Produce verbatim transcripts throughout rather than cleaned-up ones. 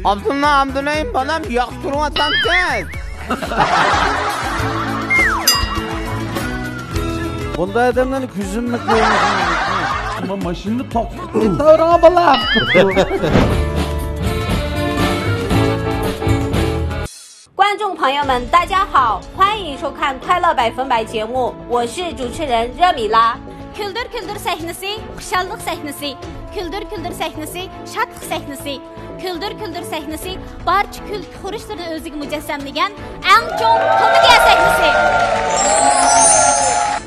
ئابدۇللا ئابدۇرېھىم بالام، ياخشى تۇرۇۋاتامسىز؟ بۇنداق ئادەملەرنى كۆزۈمنى قويمىسۇن. ماشىنىنى توختىتىپ كېتەۋېرىڭ بالام. 观众朋友们，大家好，欢迎收看《快乐百分百》节目，我是主持人热米拉。كۈلدۈر كۈلدۈر سەھنىسى، خۇشاللىق سەھنىسى. كۈلدۈر كۈلدۈر سەھنىسى، شادلىق سەھنىسى. كۈلدۈر كۈلدۈر سەھنىسى، بارچە كۈلكە خۇرۇچلىرىنى ئۆزىگە مۇجەسسەملىگەن ئەڭ چوڭ كومېدىيە سەھنىسى.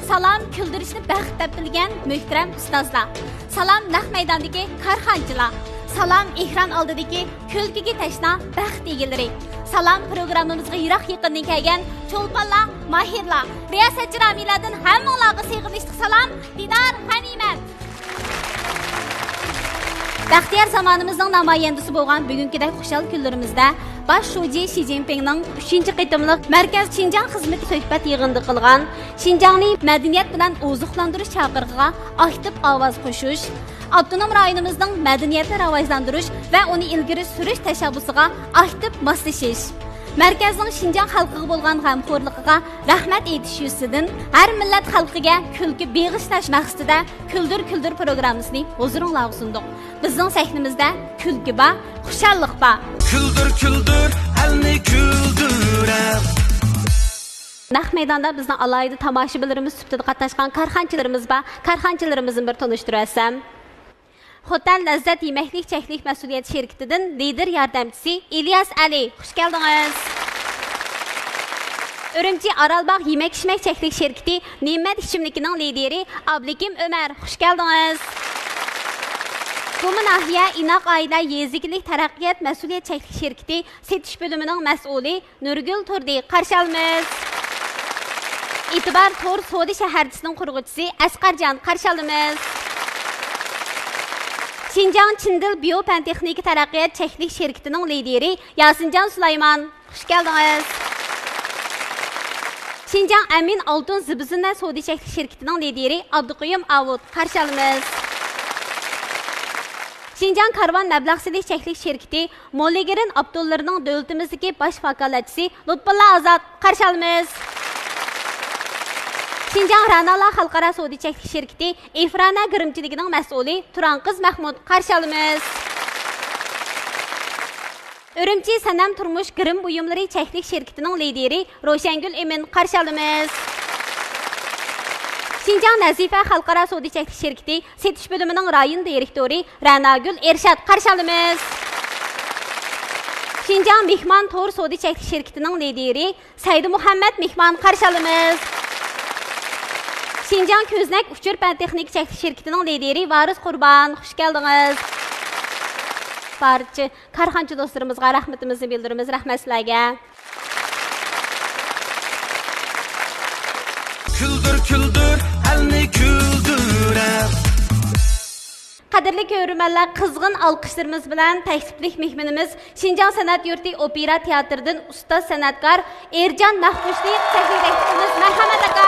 سالام، كۈلدۈرۈشنى بەخت دەپ بىلگەن مۆھتەرەم ئۇستازلار. سالام، نەق مەيداندىكى كارخانىچىلار. سالام، ئېكران ئالدىدىكى كۈلكىگە تەشنا بەخت ئىگىلىرى. سالام، پروگراممىمىزغا يىراق يېقىندىن كەلگەن چولپانلار، ماھىرلار، رىياسەتچى رامىيلەردىن ھەممىڭلارغا سېغىنىشلىق سالام، دىدار، غەنىيمەت. بەختىيار زامانىمىزنىڭ نامايەندىسى بولغان بۈگۈنكىدەك خۇشال كۈنلىرىمىزدە باش شۇجى شى جىنپىڭنىڭ ئۈچىنچى قېتىملىق مەركەز شىنجاڭ خىزمىتى سۆھبەت يىغىنىدا قىلغان شىنجاڭنى مەدەنىيەت بىلەن ئوزۇقلاندۇرۇش چاقىرىقىغا ئاكتىپ ئاۋاز قوشۇش، ئاپتونوم رايونىمىزنىڭ مەدەنىيەتنى راۋاجلاندۇرۇش ۋە ئۇنى ئىلگىرى سۈرۈش تەشەببۇسىغا ئاكتىپ ماسلىشىش، مەركەزنىڭ شىنجاڭ خەلقىگە بولغان غەمخورلۇقىغا رەھمەت ئېيتىش يۈزىسىدىن ھەر مىللەت خەلقىگە كۈلكە بېغىشلاش مەقسىتىدە كۈلدۈر كۈلدۈر پروگراممىسىنى ھۇزۇرۇڭلارغا سۇندۇق. بىزنىڭ سەھنىمىزدە كۈلكە بار، خۇشاللىق بار. كۈلدۈر كۈلدۈر، ئەلنى كۈلدۈرەر. نەق مەيداندا بىزنىڭ ئالاھىدە تاماشىبىنلىرىمىز سۈپىتىدە قاتناشقان كارخانىچىلىرىمىز بار. كارخانىچىلىرىمىزنى بىر تونۇشتۇرۇۋەتسەم. خوتەن لەززەت يېمەكلىك چەكلىك مەسئۇلىيەت شىركىتىدىن لىدىر ياردەمچىسى ئىلياس ئەلى، خۇش كەلدىڭىز. ئۈرۈمچى ئارالباغ يېمەك-ئىچمەك چەكلىك شىركىتى نېمەت ئىچىملىكىنىڭ لىدىرى ئابلىكىم ئۆمەر، خۇش كەلدىڭىز. گۇما ناھىيە ئىناق ئائىلە يېزا ئىگىلىك تەرەققىيات مەسئۇلىيەت چەكلىك شىركىتى سېتىش بۆلۈمىنىڭ مەسئۇلى نۇرگۈل تۇردى، قارشى ئالىمىز. ئېتىبار تور سودا شەھەرچىسىنىڭ قۇرغۇچىسى ئەسقەرجان، قارشى ئالىمىز. شىنجاڭ چىندىل بىيو پەن تېخنىكا تەرەققىيات چەكلىك شىركىتىنىڭ لىدىرى ياسىنجان سۇلايمان، خۇش كەلدىڭىز. شىنجاڭ ئەمىن ئالتۇن زىبۇ زىننەت سودا چەكلىك شىركىتىنىڭ لىدىرى ئابدۇقېيۇم ئاۋۇت، قارشى ئالىمىز. شىنجاڭ كارۋان مەبلەغ سېلىش چەكلىك شىركىتى موللىگرىن ئاپتونلىرىنىڭ دۆلىتىمىزدىكى باش ۋاكالەتچىسى لۇتپۇللا ئازاد، قارشى ئالىمىز. شىنجاڭ رەنالا خەلقئارا سودا چەكلىك شىركىتى ئىفرانە گىرىمچىلىكىنىڭ مەسئۇلى تۇرانقىز مەھمۇت، قارشى ئالىمىز. ئۈرۈمچى سەنەم تۇرمۇش گىرىم بۇيۇملىرى چەكلىك شىركىتىنىڭ لىدىرى روشەنگۈل ئىمىن، قارشى ئالىمىز. شىنجاڭ نەزىپە خەلقئارا سودا چەكلىك شىركىتى سېتىش بۆلۈمىنىڭ رايون دىرېكتورى رەناگۈل ئېرشات، قارشى ئالىمىز. شىنجاڭ مېھمان تور سودا چەكلىك شىركىتىنىڭ لىدىرى سەيدىمۇھەممەت مېھمان، قارشى ئالىمىز. شىنجاڭ كۆزنەك ئۇچۇر پەن تېخنىكا چەكلىك شىركىتىنىڭ لىدىرى ۋارىس قۇربان، خۇش كەلدىڭىز. بارچە كارخانىچى دوستلىرىمىزغا رەھمىتىمىزنى بىلدۈرىمىز. رەھمەت سىلەرگە. كۈلدۈر كۈلدۈر، ئەلنى كۈلدۈرەر. قەدىرلىك كۆرۈرمەنلەر، قىزغىن ئالقىشلىرىمىز بىلەن تەكلىپلىك مېھمىنىمىز، شىنجاڭ سەنئەت يۇرتى ئوپېرا تىياتىرىدىن ئۇستاز سەنئەتكار ئېرجان مەخمۇشنى سەھنىگە تەكلىپ قىلىمىز. مەرھەمەت ئاكا!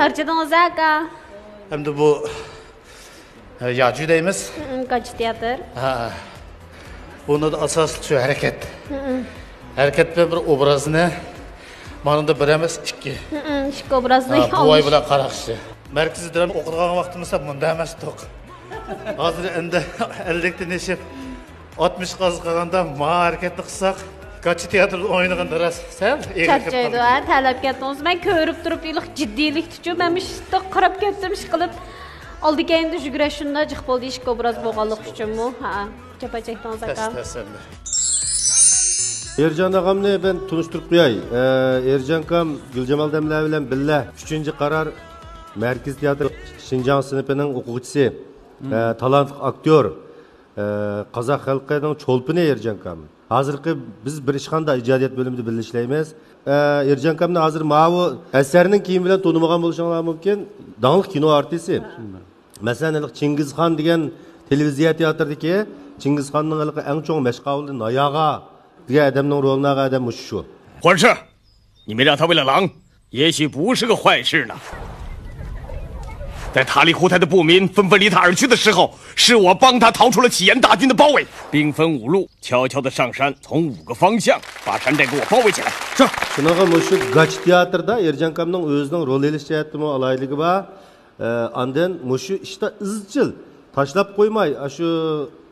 ئەرچىدىڭىز ئاكا. ئەمدى بۇ، ھە، ياجۈ دەيمىز. ھىم، گاچا تىياتىر. ھە. بۇنىڭدا ئاساسلىق شۇ ھەرىكەت. ھىم. ھەرىكەت بىلەن بىر ئوبرازنى، مانىڭدا بىر ئەمەس، ئىككى. ھىم، ئىككى ئوبرازنى ھە، بوۋاي ئالمىش. بىلەن قاراقچى. مەركىزىي درامىدا ئوقۇتقان ۋاقتىمىزدا مۇنداق ئەمەستۇق. ھازىر ئەمدى ئەللىكتىن ئېشىپ، ئاتمىشقا ئاز قالغاندا ما ھەرىكەتنى قىلساق، گاچا تىياتىردا ئوينىغاندا راست سەل ئېغىر كېلىپ چارچايدۇ، قالىدۇ. ھە، تەلەپ كەتتىڭىز. مەن كۆرۈپ تۇرۇپ، ھېلىقى جىددىيلىكتىچۇ، مەن مۇشۇنداق قاراپ كەتتىم، ئىشقىلىپ. ئالدى كەينىدە يۈگۈرۈش شۇنداق جىق بولدى، ئىككى ئوبراز بولغانلىقى ئۈچۈنمۇ؟ ھە، جاپا چەكتىڭىز، تەس، ئاكا. تەس ئەمدى. ئېرجان ئاغامنى مەن تونۇشتۇرۇپ قوياي. ئە، ئېرجان ئاكام گۈلجامال دەملەر بىلەن بىللە ئۈچىنچى قارار مەركىزىي تىياتىر شىنجاڭ سىنىپىنىڭ ئوقۇغۇچىسى، ئە، تالانتلىق ئاكتيور، ئە، قازاق خەلقىنىڭ چولپىنى ئېرجان ئاكام. ھازىرقى بىز بىر ئىشخانىدا ئىجادىيەت بۆلۈمىدە بىللە ئىشلەيمىز. ئە، ئېرجان ئاكامنى ھازىر ماۋۇ ئەسەرنىڭ كىيىمى بىلەن تونۇمىغان بولۇشۇڭلار مۇمكىن. داڭلىق كىنو ئارتىسى. مەسىلەن، ھېلىقى چىڭگىزخان دېگەن تېلېۋىزىيە تىياتىرىدىكى چىڭگىزخاننىڭ ھېلىقى ئەڭ چوڭ مەشقاۋۇلى ناياغا دېگەن ئادەمنىڭ رولىنى ئالغان ئادەم مۇشۇ شۇ. 你们让他喂了狼，也许不是个坏事呢。在塔里胡台的部民纷纷离他而去的时候，是我帮他逃出了起源大军的包围。兵分五路，悄悄地上山，从五个方向把山寨给我包围起来。是。 شۇنىڭغا مۇشۇ گاچا تىياتىردا ئېرجان ئاكامنىڭ ئۆزىنىڭ رول ئېلىش جەھەتتىمۇ ئالاھىدىلىكى بار. ئە، ئاندىن مۇشۇ ئىشتا ئىزچىل تاشلاپ قويماي، ئاشۇ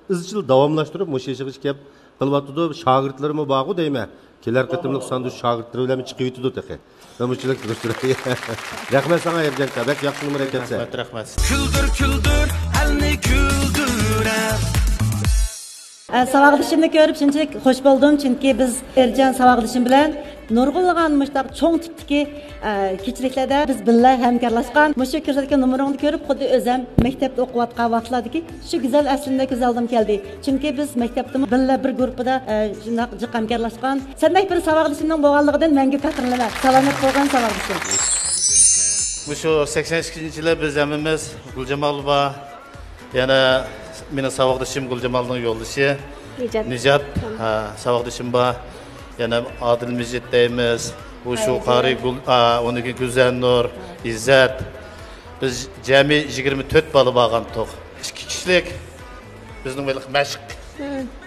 ئىزچىل داۋاملاشتۇرۇپ مۇشۇ يېشىغىچە كەپ قىلىۋاتىدۇ. شاگىرتلىرىمۇ بارغۇ دەيمەن. كېلەر قېتىملىق ساندا شاگىرتلىرى بىلەن چىقىۋېتىدۇ تېخى. مەن مۇشۇلارنى تونۇشتۇراي. رەھمەت ساڭا ئەرجان ئاكا، بەك ياخشى نومۇر ئەكەپسەن. رەھمەت، رەھمەت. كۈلدۈر كۈلدۈر ئەلنى كۈلدۈرە. ئە، ساۋاقدىشىمنى كۆرۈپ شۇنچىلىك خوش بولدۇم، چۈنكى بىز ئېرجان ساۋاقدىشىم بىلەن نۇرغۇنلىغان مۇشۇنداق چوڭ تىپتىكى، ئە، كېچىلىكلەردە بىز بىللە ھەمكارلاشقان. مۇشۇ كۆرسەتكەن نومۇرۇڭنى كۆرۈپ، خۇددى ئۆزەم مەكتەپتە ئوقۇۋاتقان ۋاقىتلاردىكى شۇ گۈزەل ئەسلىمە كۆز ئالدىمغا كەلدى. چۈنكى بىز مەكتەپتىمۇ بىللە بىر گۇرۇپپىدا، ئە، شۇنداق جىق ھەمكارلاشقان. سەندەك بىر ساۋاقدىشىمنىڭ بولغانلىقىدىن مەڭگۈ پەخىرلىنىمەن. سالامەت بولغىن، ساۋاقدىشىم. مۇشۇ سەكسەن ئىككىنچى يىلى بىز ھەممىمىز، گۈلجامال بار، يەنە مېنىڭ ساۋاقدىشىم گۈلجامالنىڭ يولدىشى نىجات. نىجات، ھە، ساۋاقدىشىم بار. يەنە ئادىل مىجىت دەيمىز، ۋۇشۇ قارى گۈل، ئا، ئۇنىڭ كېيىن گۈلزەرنۇر، ئىززەت. بىز جەمئىي يىگىرمە تۆت بالا بارغانتۇق. ئىككى كىشىلىك بىزنىڭ ھېلىقى مەشىق،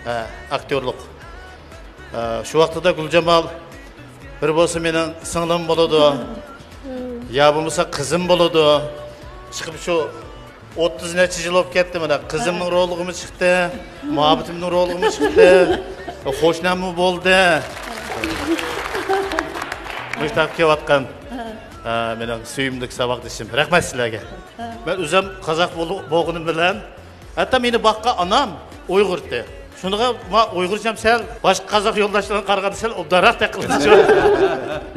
ھە، ئاكتيورلۇق. ئا، شۇ ۋاقتىدا گۈلجامال بىر بولسا مېنىڭ سىڭلىم بولىدۇ، يا بولمىسا قىزىم بولىدۇ. چىقىپ شۇ ئوتتۇز نەچچە يىل بولۇپ كەتتى مانا. قىزىمنىڭ رولىغىمۇ چىقتى، مۇھەببىتىمنىڭ رولىغىمۇ چىقتى، قوشناممۇ بولدى. مۇشۇنداق كېلىۋاتقان، ھە، مېنىڭ سۆيۈملۈك ساۋاقدىشىم. رەھمەت سىلەرگە. مەن ئۆزۈم قازاق بول-، بولغىنىم بىلەن، ھەتتا مېنى باققان ئانام ئۇيغۇر ئىدى. شۇنىڭغا ما ئۇيغۇرچام سەل باشقا قازاق يولداشلارغا قارىغاندا سەل ئوبدانراق دەپ قىلدى.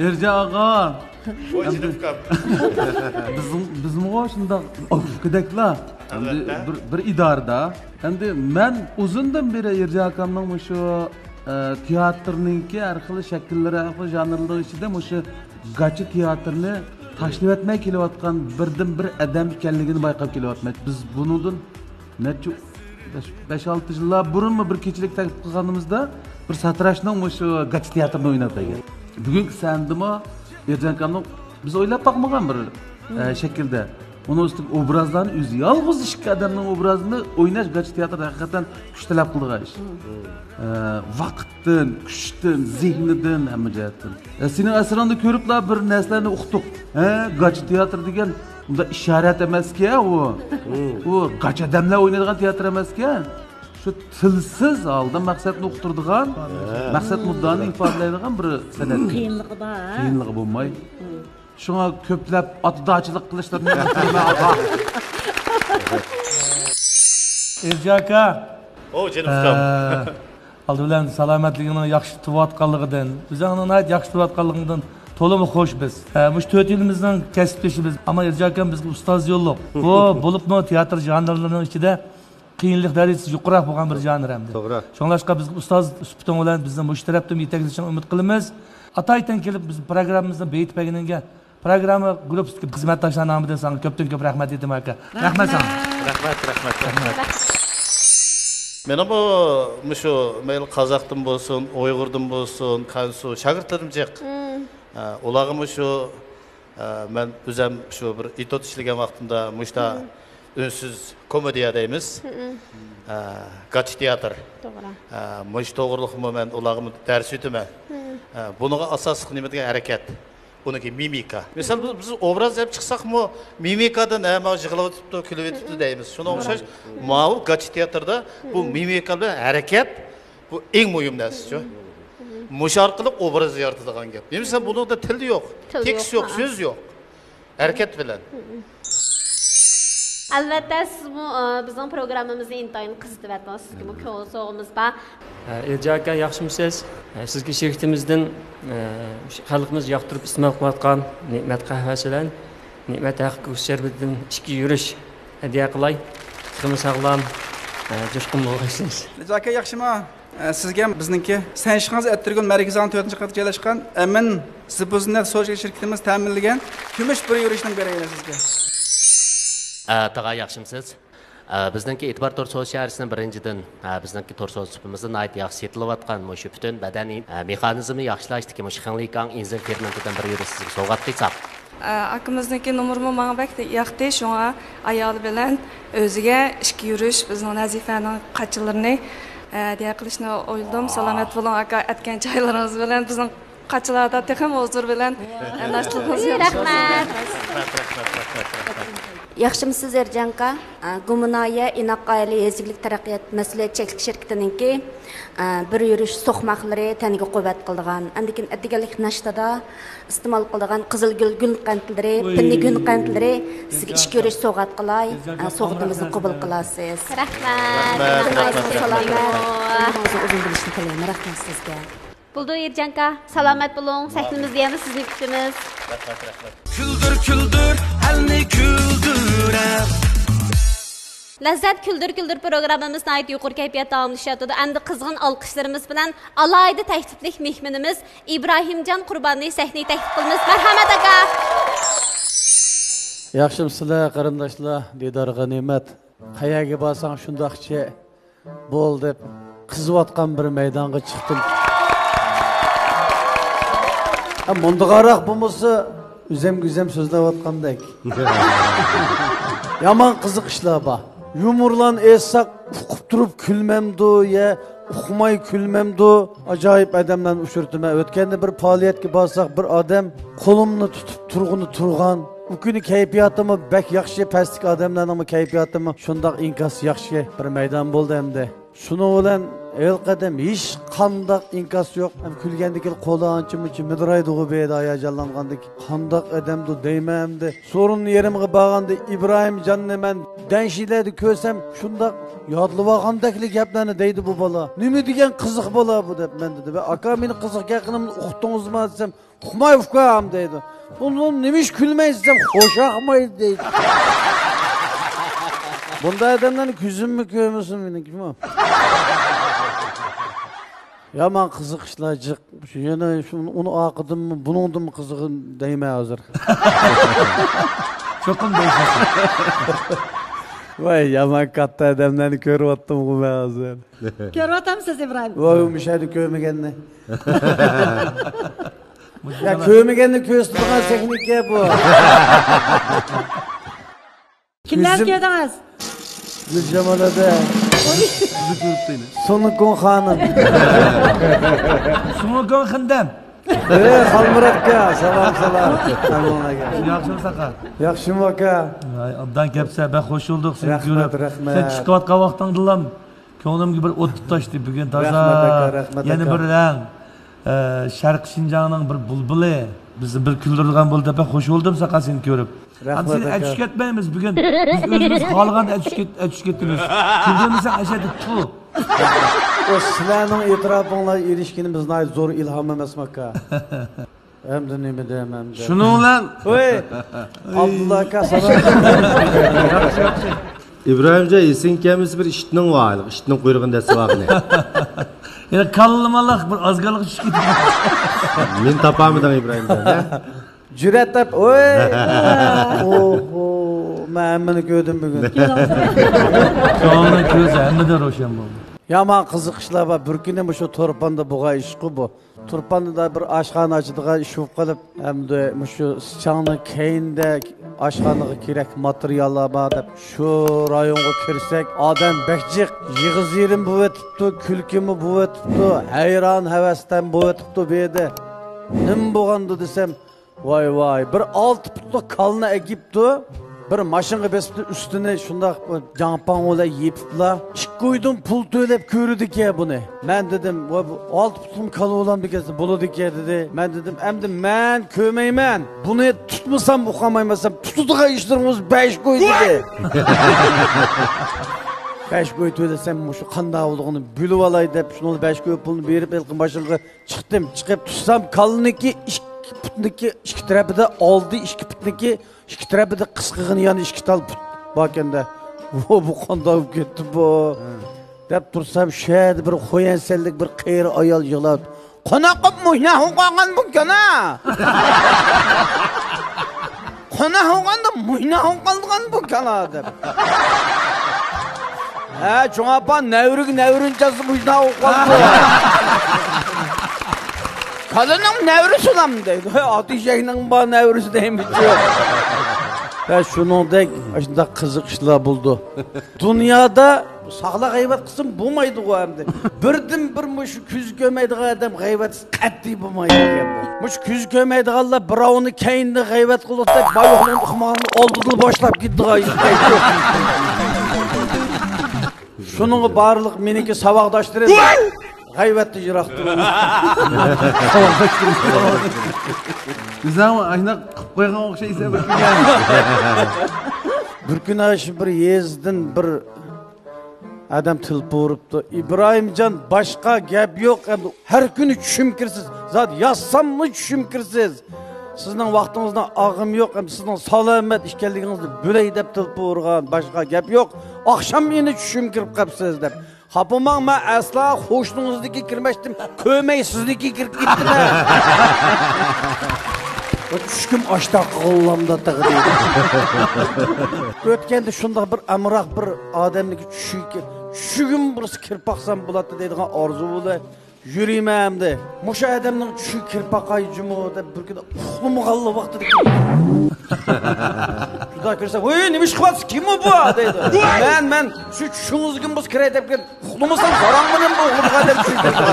ئېرجان ئاغا، بىزمۇ شۇنداق ئۇكىدەكلا، ئەمدى بىر، بىر ئىدارىدا. ئەمدى مەن ئۇزۇندىن بېرى ئېرجان ئاكامنىڭ مۇشۇ، ئە، تىياتىرنىڭكى ھەر خىل شەكىللىرى، ھەر خىل ژانىرلىرى ئىچىدە مۇشۇ گاچا تىياتىرنى تاشلىۋەتمەي كېلىۋاتقان بىردىنبىر ئادەم ئىكەنلىكىنى بايقاپ كېلىۋاتىمەن. بىز بۇنىڭدىن نەچچە، بەش، بەش-ئالتە يىللار بۇرۇنمۇ بىر كېچىلىك تەكلىپ قىلغىنىمىزدا، بىر ساتىراشنىڭ مۇشۇ گاچا تىياتىرىنى ئويناپ بەرگەن. بۈگۈنكى سەھنىدىمۇ ئېرجان ئاكامنىڭ بىز ئويلاپ باقمىغان بىر، ئە، شەكىلدە ئۇنىڭ ئۈستىگە ئوبرازلارنى ئۆزى، يالغۇز ئىككى ئادەمنىڭ ئوبرازىنى ئويناش گاچا تىياتىردا ھەقىقەتەن كۈچ تەلەپ قىلىدىغان ئىش. ئە، ۋاقىتتىن، كۈچتىن، زېھنىدىن، ھەممە جەھەتتىن. ئە، سېنىڭ ئەسىرىڭدە كۆرۈپلا بىر نەرسىلەرنى ئۇقتۇق. ھە، گاچا تىياتىر دېگەن ئۇنداق ئىشارەت ئەمەسكەن ئۇ. ئۇ گاچا ئادەملەر ئوينايدىغان تىياتىر ئەمەسكەن. شۇ تىلسىز ھالدا مەقسەتنى ئۇقتۇرىدىغان، مەقسەت مۇددىئانى ئىپادىلەيدىغان بىر سەنئەت. قىيىنلىقى بار. قىيىنلىقى بولماي. شۇڭا كۆپلەپ ئاتىدارچىلىق قىلىشلىرىنى ئۈمىد قىلىمەن، ئاغا. ئېرجان ئاكا. ئو، جېنىم ئۇكام. ئە، ئالدى بىلەن سالامەتلىكىڭنىڭ ياخشى تۇرۇۋاتقانلىقىدىن، ئۆزۈڭنىڭ ناھايىتى ياخشى تۇرۇۋاتقانلىقىڭدىن تولىمۇ خۇش بىز. ئە، مۇشۇ تۆت يىلىمىزنىڭ كەسىپدىشى بىز. ئەمما ئېرجان ئاكام بىزگە ئۇستاز يوللۇق. بۇ بولۇپمۇ تىياتىر ژانىرلىرىنىڭ ئىچىدە قىيىنلىق دەرىجىسى يۇقىرىراق بولغان بىر ژانىر ئەمدى. توغرا. شۇڭلاشقا بىز ئۇستاز سۈپىتىڭ بىلەن بىزنى مۇشۇ تەرەپتىن يېتەكلىشىڭنى ئۈمىد قىلىمىز. ئاتايتەن كېلىپ بىز پروگراممىمىزنى بېيىتىپ بەرگىنىڭگە پروگرامما گۇرۇپپىسىدىكى خىزمەتداشلار نامىدىن ساڭا كۆپتىن كۆپ رەھمەت ئېيتىمەن ئاكا. رەھمەت ساڭا. رەھمەت، رەھمەت، رەھمەت. مېنىڭمۇ مۇشۇ مەيلى قازاقتىن بولسۇن، ئۇيغۇردىن بولسۇن، خەنزۇ شاگىرتلىرىم جىق. ئە، ئۇلارغىمۇ شۇ ئە، مەن ئۆزۈم شۇ بىر ئېتيۇد ئىشلىگەن ۋاقتىمدا مۇشتا ئۈنسىز كومېدىيە دەيمىز. ئە، گاچا تىياتىر. توغرا. ئە، مۇشۇ توغرىلىقمۇ مەن ئۇلارغىمۇ دەرس ئۆتىمەن. ئە، بۇنىڭغا ئاساسلىق نېمە دېگەن ھەرىكەت. ئۇنىڭكى مىمىكا. مىسال، بىز، بىز ئوبراز دەپ چىقساقمۇ، مىمىكادىن، ھە، مانا يىغلاۋېتىپتۇ، كۈلۈۋېتىپتۇ دەيمىز. شۇنىڭغا ئوخشاش، ماۋۇ گاچا تىياتىردا بۇ مىمىكا بىلەن ھەرىكەت، بۇ ئەڭ مۇھىم نەرسىچۇ. مۇشۇ ئارقىلىق ئوبراز يارىتىدىغان گەپ. نېمىسە، بۇنىڭدا تىل يوق، تىل تېكىست يوق، يوق، ھە. سۆز يوق. ھەرىكەت بىلەن. ئەلۋەتتە، سىزمۇ، ئە، بىزنىڭ پروگراممىمىزنى ئىنتايىن قىزىتىۋەتتىڭىز. سىزگىمۇ كۆڭۈل سوۋغىمىز بار. ئە، ئېلجان ئاكا، ياخشىمۇسىز؟ ئە، سىزگە شىركىتىمىزدىن، ئە، خەلقىمىز ياقتۇرۇپ ئىستېمال قىلىۋاتقان نېمەت قەھۋەسى بىلەن نېمەت ھەقىقىي شەربىتىدىن ئىككى يۈرۈش ھەدىيە قىلاي. تېخىمۇ ساغلام، ئە، جۇشقۇن بولغايسىز. ئېلجان ئاكا، ياخشىمۇ؟ ئە، سىزگە بىزنىڭكى سەنشىخاڭزى ئەتىرگۈل مەركىزىنىڭ تۆتىنچى قاتىدا جايلاشقان ئەمىن زىبۇزىننەت سودا شىركىتىمىز تەمىنلىگەن كۈمۈش بىر يۈرۈشنى بېرەيلى سىزگە. ئە، تاغا، ياخشىمسىز؟ ئە، بىزنىڭكى ئېتىبار تور سودا شەھەرچىسىنىڭ بىرىنچىدىن، ئە، بىزنىڭكى تور سودا سۇپىمىزدا ناھايىتى ياخشى سېتىلىۋاتقان مۇشۇ پۈتۈن بەدەن، ئە، مېخانىزمنى ياخشىلاش دېگەن مۇشۇ خېڭلىكاڭ ئىنزىم فېرمېنتىدىن بىر يۈرۈش سىزگە سوۋغات قىلساق. ئە، ئاكىمىزنىڭكى نومۇرىمۇ ماڭا بەك ياقتى، شۇڭا ئايالى بىلەن ئۆزىگە ئىككى يۈرۈش بىزنىڭ نەزىپەنىڭ قاچىلىرىنى، ئە، ھەدىيە قىلىشنى ئويلىدىم. سالامەت بولۇڭ، ئاكا، ئەتكەن چايلىرىڭىز بىلەن بىزنىڭ قاچىلاردا تېخىمۇ ھۇزۇر بىلەن، ئە، ناشتىلىقىڭىز ياخشى بولسۇن. رەھمەت. ياخشىمۇسىز، ئېرجان ئاكا؟ ئە، گۇمۇنايە ئىناق ئائىلە يېزا ئىگىلىك تەرەققىيات مەسئۇلىيەت چەكلىك شىركىتىنىڭكى، ئە، بىر يۈرۈش سوقماقلىرى تەنگە قۇۋۋەت قىلىدىغان، ئاندىن كېيىن ئەتىگەنلىك ناشتىدا ئىستېمال قىلىدىغان قىزىل گۈل گۈل قەنتلىرى، پىننە گۈل قەنتلىرى سىزگە ئىككى يۈرۈش سوۋغات قىلاي. ئە، سوۋغىتىمىزنى قوبۇل قىلارسىز. رەھمەت. رەھمەت، رەھمەت، رەھمەت. سالامەت بولۇڭ. ئۆمرىڭىزنى ئۇزۇن بولۇشىنى تىلەيمەن. رەھمەت سىزگە. بولدى، ئېرجان ئاكا، سالامەت بولۇڭ. سەھنىمىزدە يەنە سىزنى كۈتىمىز. كۈلدۈر، كۈلدۈر، ئەلنى كۈلدۈرە. لەززەت كۈلدۈر كۈلدۈر پروگراممىمىز ناھايىتى يۇقىرى كەيپىياتتا داۋاملىشىۋاتىدۇ. ئەمدى قىزغىن ئالقىشلىرىمىز بىلەن ئالاھىدە تەكلىپلىك مېھمىنىمىز ئىبراھىمجان قۇرباننى سەھنىگە تەكلىپ قىلىمىز. مەرھەمەت، ئاكا! ياخشىمۇسىلەر، قېرىنداشلار؟ دىدار غەنىيمەت. قەيەرگە بارساڭ شۇنداقچە بول دەپ قىزىۋاتقان بىر مەيدانغا چىقتىم. ھە، مۇندىغاراق بولمىسا، ئۆزەمگە ئۆزەم سۆزلەۋاتقاندەك. يامان قىزىق ئىشلار بار. يۇمۇرلارنى ئېيتساق، ئۇقۇپ تۇرۇپ كۈلمەمدۇ يا ئۇقماي كۈلمەمدۇ؟ ئاجايىپ ئادەملەرنى ئۇچرىتىمەن. ئۆتكەندە بىر پائالىيەتكە بارساق، بىر ئادەم قولۇمنى تۇتۇپ تۇرغىنى تۇرغان. ئۇ كۈنى كەيپىياتىممۇ بەك ياخشى، پەستىكى ئادەملەرنىڭمۇ كەيپىياتىمۇ شۇنداق ئىنكاس ياخشى بىر مەيدان بولدى ئەمدى. شۇنىڭ بىلەن ھېلىقى ئادەم ھېچقانداق ئىنكاس يوق. ھەم كۈلگەندىكىن قولى ئانچە-مۇنچە مىدىرايدىغۇ بۇ يەردە ھاياجانلانغاندىكىن. قانداق ئادەمدۇ دەيمەن ئەمدى. سورۇن يېرىمغا بارغاندا ئىبراھىمجاننى مەن دەنشىلەردە كۆرسەم، شۇنداق يادلىۋالغاندەكلا گەپلەرنى دەيدۇ بۇ بالا. نېمە دېگەن قىزىق بالا بۇ دەپ مەن دېدىم. ۋە ئاكا، مېنى قىزىق گەپ قىلىمەن، ئۇقتىڭىزمۇ دېسەم، ئۇقماي ئۇكام دەيدۇ. بۇنىڭ نېمە ئىش كۈلمەيسىز دېسەم، خوش ئاقمايدۇ دەيدۇ. بۇنداق ئادەملەرنى كۆزۈممۇ كۆرمىسۇن مېنىڭكىمۇ. يامان قىزىق ئىشلار جىق. شۇ يەنە شۇ، ئۇنى ئارقىدىنمۇ، بۇنىڭدىنمۇ قىزىقى دەيمەن ھازىر. چوقۇم دەيسىز. ۋاي، يامان كاتتا ئادەملەرنى كۆرۈۋاتتىمغۇ مەن ھازىر. كۆرۈۋاتامسىز ئىبراھىم؟ ۋاي، مۇشۇ يەردە كۆرمىگەننى. يا، كۆرمىگەننى كۆرسىتىدىغان تېخنىكا بۇ. كىملەرنى كۆردىڭىز؟ گۈلجامال ھەدە. سۇنۇكۇڭ خانىم. سۇنۇكۇڭ خېنىم. ئەي، خالمۇرات ئاكا، سالام، سالام. ياخشىمۇ ساقا؟ ياخشىمۇ ئاكا؟ ئاي، ئوبدان كەپسەن، بەك خوش بولدۇق سېنى كۆرۈپ. رەھمەت، رەھمەت. سەن چىقىۋاتقان ۋاقتىڭدىلا كۆڭلۈمگە بىر ئوت تۇتاشتى. بۈگۈن تازا، رەھمەت ئاكا، رەھمەت يەنە ئاكا. بىر رەڭ. ئە، شەرقىي شىنجاڭنىڭ بىر بۇلبۇلى، بىزنى بىر كۈلدۈرىدىغان بولدى دەپ بەك خوش بولدۇم ساقا سېنى كۆرۈپ. رەھمەت ئاكا. ھەم سېنى ئەتۈشكەتمەيمىز بۈگۈن. بىز ئۆزىمىز خالىغاندا ئەتۈشكەت-، ئەتۈشكەتىمىز. كۈلدۈرمىسەڭ ئەشەددە تۇ. ئۇ سىلەرنىڭ ئېتىراپىڭلار ئېرىشكىنى بىز ناھايىتى زور ئىلھام ئەمەسمۇ ئاكا؟ ئەمدى نېمە دەيمەن ئەمدى؟ شۇنىڭ بىلەن، ۋەي، ئابدۇللا ئاكا، سالام. ياخشى، ياخشى. ئىبراھىمجان، ئېسىڭگە كەلمىسە بىر ئىتنىڭ بار، ئىتنىڭ قۇيرۇقىنى دەسسىۋالغىنى. يەنە كاللىمالاق بىر ئازگالغا چۈشۈپ كېتىپتۇ. مېنى تاپالمىدىڭ ئىبراھىمجان، ھە؟ جۈرئەت تاپ، ئوي! ئوھو، مەن ھەممىنى كۆردۈم بۈگۈن. كۆڭلۈڭ كۆزى ھەممىدىن روشەن بولدى. يامان قىزىق ئىشلار بار. بىر كۈنى مۇشۇ تۇرپاندا بولغان ئىشقۇ بۇ. تۇرپاندا بىر ئاشخانا ئاچىدىغان ئىش بولۇپ قېلىپ، ئەمدى مۇشۇ سىچاڭنىڭ كەينىدە ئاشخانىغا كېرەك ماتېرىياللار بار دەپ شۇ رايونغا كىرسەك، ئادەم بەك جىق، يىغا-زىيرىم بولۇۋېتىپتۇ، كۈلكىمۇ بولۇۋېتىپتۇ، ھەيران-ھەۋەستەن بولۇۋېتىپتۇ بۇ يەردە. نېمە بولغاندۇ دېسەم، ۋاي ۋاي، بىر ئالتە پۇتلۇق كالىنى ئەكىپتۇ. بىر ماشىنىغا بېسىپتۇ، ئۈستىنى شۇنداق جاڭپاڭ بىلەن يېپىپلا، ئىككى ئويدۇن پۇل تۆلەپ كۆرىدىكەن بۇنى. مەن دېدىم، ۋاي، بۇ ئالتە پۇتلۇق كالا بولامدىكەن، بولىدىكەن دېدى. مەن دېدىم، ئەمدى مەن كۆرمەيمەن. بۇنى تۇتمىسام ئۇقالمايمەن، تۇتىدىغان ئىشلىرىڭىز بەش كوي دېدى. بەش كوي تۆلىسەم مۇشۇ قانداق بولىدىغىنى بىلىۋالاي دەپ، شۇنىڭ بەش كوي پۇلنى بېرىپ، ھېلىقى ماشىنىغا چىقتىم، چىقىپ تۇتسام، كالىنىڭكى ئىككى پۇتنىڭكى ئىككى تەرىپىدە ئالدى، ئىككى پۇتنىڭكى ئىككى تەرىپىدە قىسقىغىنە يەنە ئىككى تال پۇت باركەندە. ۋو، بۇ قانداق بولۇپ كەتتى بۇ؟ دەپ تۇرسام، شۇ يەردە بىر خويەنسەنلىك بىر قېرى ئايال يىغلاپ، قانداق قىلىپ مۇشۇنداق بولۇپ قالغان بۇ كالا؟ قانداق بولغاندا مۇشۇنداق بولۇپ قالىدىغان بۇ كالا دەپ. ھە، چوڭ ئاپا، نەۋرىگە نەۋرىنى چالسا مۇشۇنداق بولۇپ قالىدۇ. كالىنىڭ نەۋرىسى ئۇلام دەيدۇ. ھە، ئات ئېشەكنىڭ بار نەۋرىسى دەيمىزچۇ. ھە، شۇنىڭدەك ئاشۇنداق قىزىق ئىشلار بولىدۇ. دۇنيادا ساقلار غەيۋەت قىلسىمۇ بولمايدىغۇ ئەمدى. بىردىن بىر مۇشۇ كۆزى كۆرمەيدىغان ئادەم غەيۋەتسىز قەتئىي بولمايدىكەن بۇ. مۇشۇ كۆزى كۆرمەيدىغانلار بىراۋنى كەينىدىن غەيۋەت قىلدۇق دەپ، بايوقنىڭ ئۇقمىغاننى ئالدىدىلا باشلاپ كېتىدىغان ئىش. شۇنىڭغا بارلىق مېنىڭكى ساۋاقداشلىرىم غەيۋەتتىن يىراق تۇرۇڭ. ئۆزۈڭمۇ ئاشۇنداق قىلىپ قويغان ئوخشايسەن بىر كۈنى. بىر كۈنى شۇ بىر يېزىدىن بىر ئادەم تېلېفون ئۇرۇپتۇ، ئىبراھىمجان، باشقا گەپ يوق، ئەمدى ھەر كۈنى چۈشۈمگە كىرىسىز، زادى ياتساممۇ چۈشۈمگە كىرىسىز. سىزنىڭ ۋاقتىڭىزنى ئالغۇم يوق، ئەمدى سىزنىڭ سالامەت ئىكەنلىكىڭىزنى بىلەي دەپ تېلېفون ئۇرغان، باشقا گەپ يوق. ئاخشام يەنە چۈشۈمگە كىرىپ قاپسىز دەپ. خاپىماڭ، مەن ئەسلا قوشنىڭىزنىڭكىگە كىرمەستىم، كۆرمەي سىزنىڭكىگە كىرىپ كەتتىم. بۇ چۈشكىم ئاشتاق قىلغانلامدا تېخى دەيدۇ. ئۆتكەندە شۇنداق بىر ئامراق بىر ئادەمنىڭكى چۈشىگە، چۈشىگىمۇ بىرسى كىرىپ باقسام بولاتتى دەيدىغان ئارزۇ بىلەن يۈرىمەن ئەمدى. مۇشۇ ئادەمنىڭ چۈشىگە كىرىپ باقاي جۇمۇ دەپ بىر كۈنى ئۇخلىمىغانلا ۋاقتىدا كىرىپ. شۇنداق كىرسە، ۋوي، نېمە ئىش قىلىۋاتىسىز؟ كىم ئۇ بۇ؟ دەيدۇ. مەن، مەن شۇ چۈشىڭىزگىمۇ بىرسى كىرەي دەپ كىرىپ، ئۇخلىمىسام، ساراڭمۇ نېمە بۇ ئۇخلىمىغان دەپ چۈشۈپ كەتتىم.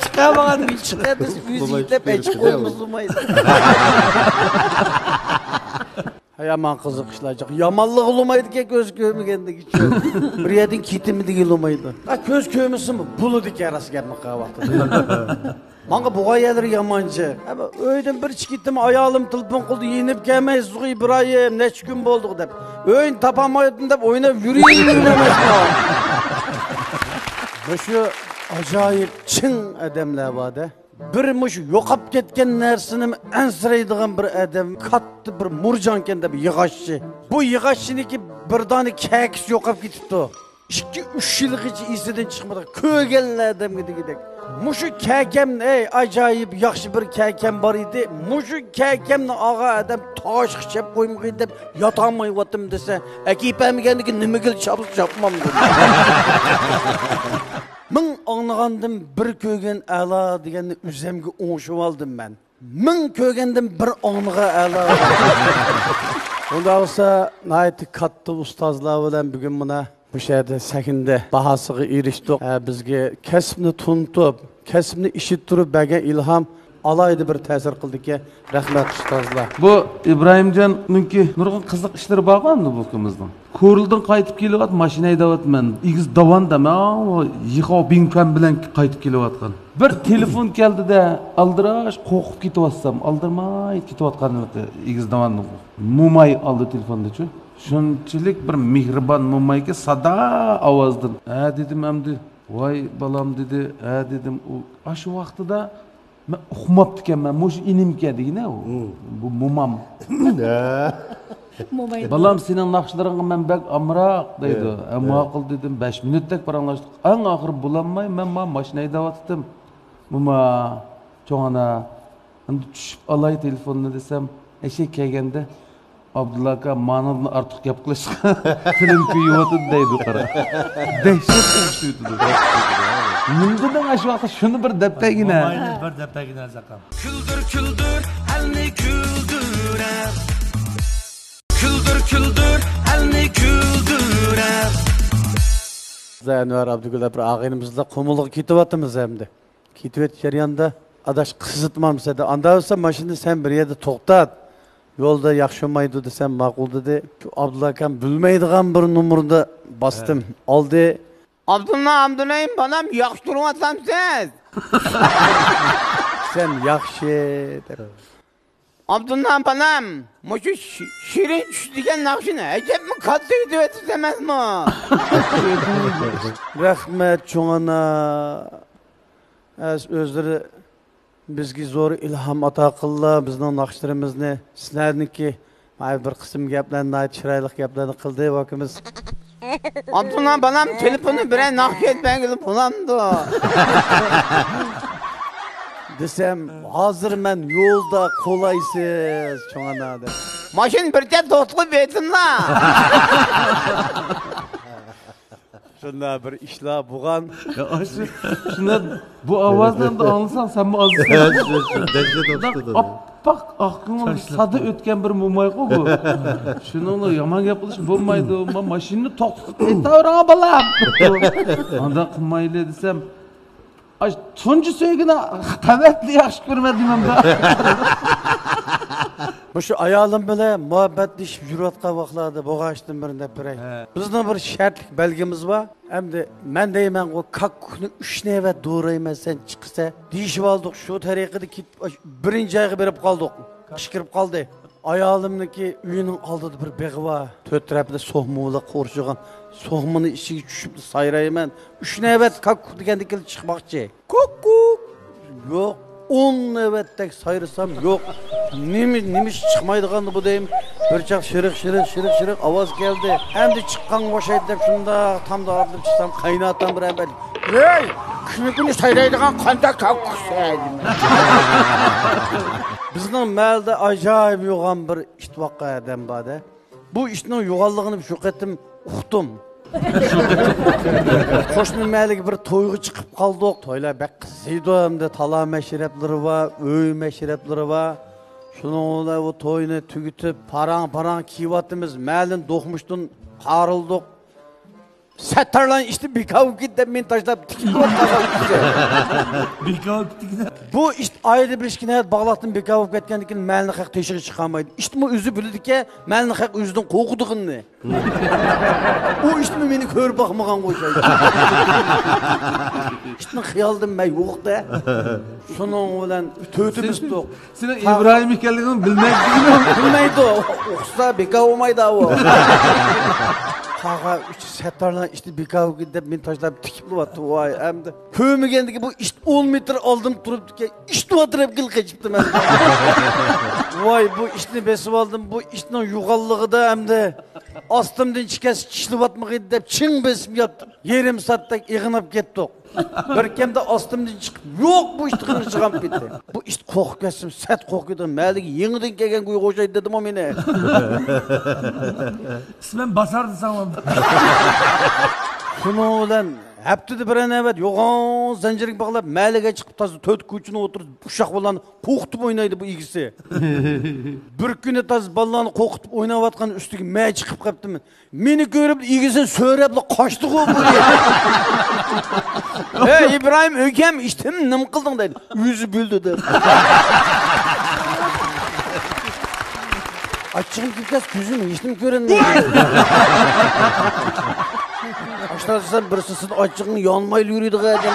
چىقارمىغان بىلچىقى بىز ئۆزى يېتىپ ئەچىق قويمىز ئۇلىمايدۇ. ھە، يامان قىزىق ئىشلار جىق. يامانلىقى ئۇلىمايدىكەن، كۆزى كۆرمىگەندىكىچۇ. بىر يەردىن كېتىمدىكى ئۇلىمايدۇ. ھە، كۆز كۆرمىسىمۇ بولىدىكەن، راست گەپنى قىلغان ۋاقتىدا. ماڭا بولغان يەرلىرى يامانچى. ھە، ئۆيدىن بىر چىقىپ كېتىمەن، ئايالىم تېلېفون قىلدى، يېنىپ كەلمەيسىزغۇ ئىبراھىم، نەچچە كۈن بولدىغۇ دەپ. ئۆينى تاپالمايۋاتىمەن دەپ ئويناپ يۈرۈۋېرىمەن. مۇشۇ ئاجايىپ چىڭ ئادەملەر بار-دە. بىر مۇشۇ يوقاپ كەتكەن نەرسىنىمۇ ئەنسىرەيدىغان بىر ئادەم، كاتتا بىر مۇرجانكەن دەپ ياغاچچى. بۇ ياغاچچىنىڭكى بىر دانە كەكىسى يوقاپ كېتىپتۇ. ئىككى، ئۈچ يىلغىچە ئېسىدىن چىقمىدى. كۆرگەنلا ئادەمگە دېگۈدەك. مۇشۇ كەكەمنى، ئەي، ئاجايىپ ياخشى بىر كەكەم بار ئىدى. مۇشۇ كەكەمنى ئالغان ئادەم تاشقا چەپ قويمىغىن دەپ ياتالمايۋاتىمەن دېسە، ئەكىپەرمىگەندىكىن نېمىگىلا چاپسا چاپمامدۇ. مىڭ ئاڭلىغاندىن بىر كۆرگەن ئەلا دېگەننى ئۆزۈمگە ئوڭشىۋالدىم مەن. مىڭ كۆرگەندىن بىر ئاڭلىغان ئەلا. ئۇنداق بولسا، ناھايىتى كاتتا ئۇستازلار بىلەن بۈگۈن مانا مۇشۇ يەردە سەھنىدە باھاسىغا ئېرىشتۇق. ھە، بىزگە كەسىپنى تونۇتۇپ، كەسىپنى ئىشلىتىپ بەرگەن ئىلھام ئالاھىدە بىر تەسىر قىلدىكەن. رەھمەت، ئۇستازلار. بۇ ئىبراھىمجاننىڭكى نۇرغۇن قىزىق ئىشلىرى بارغۇ ئەمدى بۇ ئۇكىمىزنىڭ. كورلىدىن قايتىپ كېلىۋات، ماشىنا ھەيدەۋاتىمەن. ئېگىز داۋاندا مەن يىخاۋ بىڭفەن بىلەن قايتىپ كېلىۋاتقان. بىر تېلېفون كەلدى-دە، ئالدىراش قورقۇپ كېتىۋاتسام، ئالدىرىماي كېتىۋاتقان ئېگىز داۋاندا موماي ئالدى تېلېفوندىچۇ. شۇنچىلىك بىر مېھرىبان مومايكى، سادا ئاۋازدىن. ھە دېدىم ئەمدى، ۋاي بالام دېدى، ھە دېدىم، ئۇ ئاشۇ ۋاقتىدا مەن ئۇقماپتىكەنمەن، مۇشۇ ئىنىمكەن دېگىنە ئۇ. بۇ مومام. ھە. موماي. بالام، سېنىڭ ناخشىلىرىڭغا مەن بەك ئامراق دەيدۇ. ھە، ھە، ماقۇل دېدىم، بەش مىنۇتتەك پاراڭلاشتۇق. ئەڭ ئاخىرى بولالماي مەن مانا ماشىنا ھەيدەۋاتاتتىم. موما، چوڭ ئانا، ئەمدى چۈشۈپ ئالاي تېلېفوننى دېسەم، ئەشەك كەلگەندە، ئابدۇللا ئاكا مانىڭدىن ئارتۇق گەپ قىلىشقا تىلىم كۆيۈۋاتىدۇ دەيدۇ، قارا. دەھشەت ئوخشىتىۋېتىدۇ. مۇندىن ئاشۇ ۋاقىتتا شۇنى بىر دەپ بەرگىنە. موماينى بىر دەپ بەرگىنە، ئەزىز ئاكام. كۈلدۈر، كۈلدۈر، ئەلنى كۈلدۈرە. كۈلدۈر، كۈلدۈر، ئەلنى كۈلدۈرە. ئەنۋەر ئابدۇگۈل دەپ بىر ئاغىنىمىز بىلەن قۇمۇلغا كېتىۋاتىمىز ئەمدى. كېتىۋېتىش جەريانىدا، ئاداش، قىزىتمامسەن دە، ئاندا بولسا ماشىنىنى سەن بىر يەردە توختات. يولدا ياخشى بولمايدۇ دېسەم، ماقۇل دېدى. شۇ ئابدۇللا ئاكام بىلمەيدىغان بىر نومۇردا باستىم. ھە. ئالدى. ئابدۇللا، ئابدۇرېھىم بالام، ياخشى تۇرۇۋاتامسىز؟ سەن ياخشى دەپ. ئابدۇللا بالام، مۇشۇ شى-، شېرىن چۈش دېگەن ناخشىنى ئەجەبمۇ كاتتا ئېيتىۋېتىپسىز ئەمەسمۇ؟ رەھمەت، چوڭ ئانا. ئەس-، ئۆزلىرى بىزگە زور ئىلھام ئاتا قىلدىلا، بىزنىڭ ناخشىلىرىمىزنى. سىلەرنىڭكى مانا بىر قىسىم گەپلەرنى، ناھايىتى چىرايلىق گەپلەرنى قىلدى ئۇ ئاكىمىز. ئابدۇللا بالام، تېلېفوننى بىرەر ناخشا ئېيتىپ بەرگىلى بولامدۇ؟ دېسەم، ھازىر مەن يولدا، قولايسىز، چوڭ ئانا دەپ. ماشىنا بىر چەت توختىتىپ ئېيتسۇنلا. شۇنداق بىر ئىشلار بولغان. يا، ئاشۇ، شۇنداق بۇ ئاۋازنى ئەمدى ئاڭلىساڭ، سەنمۇ ئازىسەن. دەھشەت شۇنداق ئوخشىتىدۇ. ئاپئاق، ئاق كۆڭۈل، سادا ئۆتكەن بىر مومايغۇ بۇ. شۇنىڭغا يامان گەپ قىلىش بولمايدۇ. ما-، ماشىنىنى توختىتىپ ئېيتاۋېرىڭ، بالام. ئانداق قىلمايلى دېسەم، ئاش تۇنجى سۆيگۈنى قەۋەتلى ياخشى كۆرمەن دېمەمدۇ. مۇشۇ ئايالىم بىلەن مۇھەببەتلىشىپ يۈرۈۋاتقان ۋاقىتلاردا بولغان ئىشتىن بىرنى دەپ بېرەي. ھە. بىزنىڭ بىر شەرتلىك بەلگىمىز بار. ئەمدى مەن دەيمەنغۇ، كاككۇكنى ئۈچ نۆۋەت دورايمەن، سەن چىقىسەن، دېيىشىۋالدۇق. شۇ تەرىقىدە كېتىپ، بىرىنچى ئايغا بېرىپ قالدۇق. قىش كىرىپ قالدى. ئايالىمنىڭكى ئۆيىنىڭ ئالدىدا بىر بېغى بار. تۆت تەرەپلىرى سوھما بىلەن قورشىغان. سوھمىنىڭ ئىچىگە چۈشۈپ سايرايمەن. ئۈچ نۆۋەت كاككۇك دېگەندىكىن چىقماقچى. كۇككۇك. يوق. ئون نۆۋەتتەك سايرىسام يوق. نېمە، نېمە ئىش چىقمايدىغاندۇ بۇ دەيمەن. بىر چاغ شىرىق، شىرىق، شىرىق، شىرىق ئاۋاز كەلدى. ئەمدى چىققانغا ئوخشايدۇ دەپ شۇنداق تامدا ئاتلىنىپ چىقسام، قايناتام بىر ئەمەل، ھەي، كۈنى كۈنى سايرايدىغان قانداق كاككۇكسەن؟ بىزنىڭ مەھەللىدە ئاجايىپ يوغان بىر ئىت باققان ئادەم بار-دە. بۇ ئىتنىڭ يوغانلىقىنى شۇ قېتىم ئۇقتۇم. قوشنا مەھەللىگە بىر تويغا چىقىپ قالدۇق. تويلار بەك قىزىيدۇ ئەمدى، تالا مەشرەپلىرى بار، ئۆي مەشرەپلىرى بار. شۇنىڭ بىلەن بۇ توينى تۈگىتىپ، پاراڭ-پاراڭ كىيىۋاتىمىز. مەھەللىنى دوقمۇشتىن قارىلدۇق. سەتتارلارنىڭ ئىشتىن بىكار بولۇپ كېتىپ، مېنى تاشلاپ تىكىپ قالغان. بىكار بولۇپ كېتىپتىكەن. بۇ ئىت ئايدا بىر ئىككى نەۋەت باغلاقتىن بىكار بولۇپ كەتكەندىن كېيىن مەھەللىنىڭ خەق تېشىغا چىقالمايدۇ. ئىتمۇ ئۆزى بىلىدىكەن، مەھەللىنىڭ خەق ئۆزىدىن قورقىدىغىنىنى. ئۇ ئىتمۇ مېنى كۆرۈپ باقمىغانغا ئوخشايدۇ. ئىتنىڭ خىيالىدىن مەن يوق-دە. شۇنىڭ بىلەن تۆتىمىز تۇق. سېنىڭ ئىبراھىم ئىكەنلىكىڭنى بىلمەيدۇ. بىلمەيدۇ. ئۇقسا بىكار بولمايدۇ ئۇ. قالغان ئۈچ سەتتارلار ئىشتە بىكار بولغىن دەپ مېنى تاشلاپ تىكىپلىۋاتتى. ۋاي، ئەمدى كۆرمىگەندىكى بۇ ئىت ئون مېتىر ئالدىمدا تۇرۇپتىكەن. ئىت ئاتراپقىلا قېچىپتىمەن. ۋاي، بۇ ئىتنى بېسىۋالدىم. بۇ ئىتنىڭ يوغانلىقىدا ئەمدى ئاستىمدىن چىكەس چىشلىۋاتمىغىيدى دەپ چىڭ بېسىپ ياتتىم. يېرىم سائەتتەك ئېغىناپ كەتتۇق. بىر كەمدە ئاستىمدىن چىقىپ، يوق، بۇ ئىت غىڭ چىغام كېتتى. بۇ ئىت قورقۇپ كەتسىمۇ، سەت قورقۇپ كېتىدۇ. مەھەللىگە يېڭىدىن كەلگەن گۇيغا ئوخشايدۇ دېدىمۇ مېنى. ئىسمەن باسار دېسەڭلار. شۇنىڭ بىلەن ھەپتىدە بىرەر نۆۋەت يوغان زەنجىرگە باغلاپ، مەھەللىگە چىقىپ، تازا تۆت كوچىنىڭ ئوتتۇرىسىدا ئۇششاق بالىلارنى قورقۇتۇپ ئوينايدۇ بۇ ئىگىسى. بىر كۈنى تازا بالىلارنى قورقۇتۇپ ئويناۋاتقان ئۈستىگە مەن چىقىپ قاپتىمەن. مېنى كۆرۈپ ئىگىسىنى سۆرەپلا قاچتىغۇ بۇ. ھەي، ئىبراھىم ئۆكەم، ئىشتىم نېمە قىلدىڭ دەيدۇ. ئۆزى بىلدى دەپ. ئاچچىقىم كېلىپ كەتسە كۆزۈم ھېچنېمە كۆرۈنمەيدۇ. ئاشۇنداق دېسەم، بىرسى سىز ئاچچىقىڭ يانمايلا يۈرىدىغۇ ئادەم.